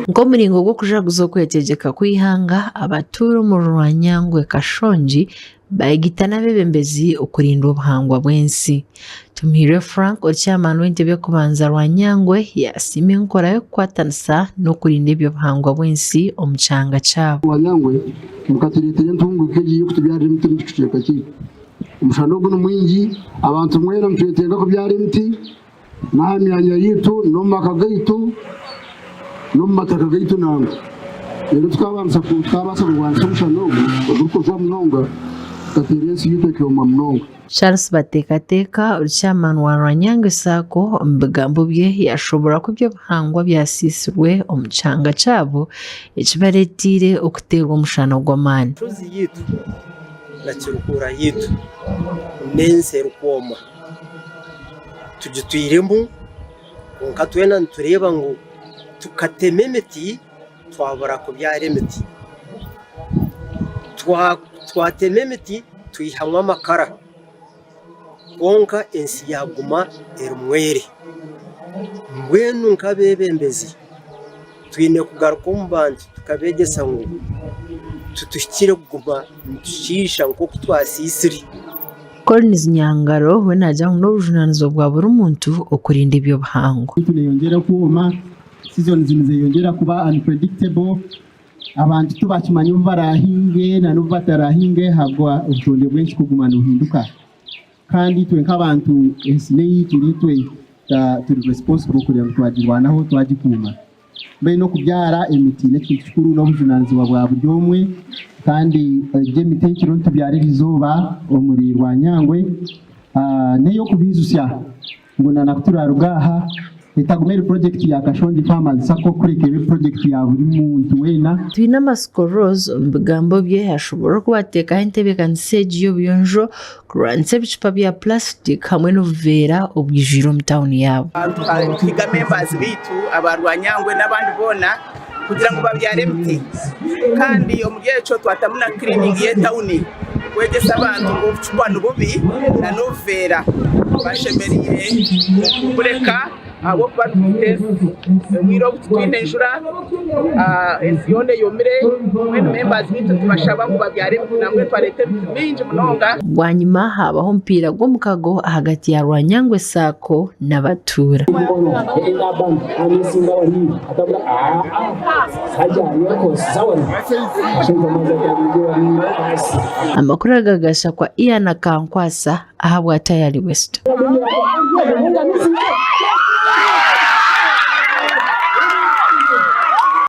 Nk'omuringo gw'okujaguza okwetegyeka kw'eihanga, abatuura omuri Rwanyangwe Kashongi baayegita n'abeebembezi okurinda obuhangwa bw'ensi. Tumuhairwe Frank ori chairman w'entebe y'okubanza Rwanyangwe yaasiima enkora y'okukwatanisa n'okurinda eby'obuhangwa bw'ensi omu kyanga kyabo. Rwanyangwe mukatureetera entunguuka egi y'okutubyarira emiti omu kicweka kyaitu. Omushana ogu ni mwingi, abantu mwena nitwetenga kubyara emiti. N'aha myanya yaitu, n'omu maka gaitu, n'omu mataka gaitu nangwa. Reero tukabaasa kurwanisa omushana ogu ogurikujwa munonga, tukateera ensi yaitu ekooma munonga. Charles Bateekateeka ori chairman wa Rwanyange Sacco omu bigambo bye yashoboorora ku eby'obuhangwa byasiisirwe omu kyanga kyabo ekibareeteire okuteerwa omushana gw'amaani. Enshozi yaitu na kiruhura yaitu n'ensi erikwoma. Tugitwiremu kwonka twena nitureeba ngu tukatema emiti twabura kubyara emiti, twatema emiti twihamu amakara kwonka ensi yaaguma eri mwere. Mbwenu nk'abeebembezi twine kugaruka omu bantu tukabeegyesa ngu tituhikire kuguma nitushiisha nk'oku twasiisire. Collins Nyangaro we naagira ngu n'obujunaanizibwa bwa buri muntu okurinda eby'obuhangwa. Ensi neyongyera kwoma, seasons nizeyongyera kuba unpredictable, abantu tibakimanya obu barahinge na n'obu batarahinge ahabwa obutonde bw'ensi kuguma nibuhinduka. Kandi itwe nk'abantu ensi n'eyaitu naitwe turi responsible kureeba ngu twagirwanaho twagikuuma. Mbwenu okubyara emiti n'ekintu kikuru n'obujunanizibwa bwa buri omwe kandi egi emiti ei turiyo nitubyara erizooba omuri Rwanyangwe n'ey'okubaijutsya ngu na kuturaruga aha etaguma eri purojekiti ya Kashongi Farmers Sacco kureka ebe purojekiti ya buri muntu weena. Twinamatsiko Rose omu bigambo bye ashoboorora oku baateekaho entebeekanisa egi y'obuyonjo kurwanisa ebicupa bya purasitika hamwe n'obuveera obwijwire omu tauni yaabo. Tuhiga members baitu aba Rwanyangwe n'abandi boona kugira ngu babyare emiti kandi omuri ekyo twatamu na cleaning y'etawuni kwegyesa abantu ngu obucupa nibubi na n'obuveera bashemereire kubureka ahabw'okuba nibwita ensi. Obwire obu titwine njura, ensi yoona eyomire, mbwenu members baitu nitubashaba ngu babyare emiti nambwenu twareeta emiti mingi munonga. Bwanyima haabaho omupiira gw'omukago ahagati ya Rwanyangwe Sacco n'abatuura. Amakuru aga gashakwa Ian Akankwasa ahabwa Tayali West.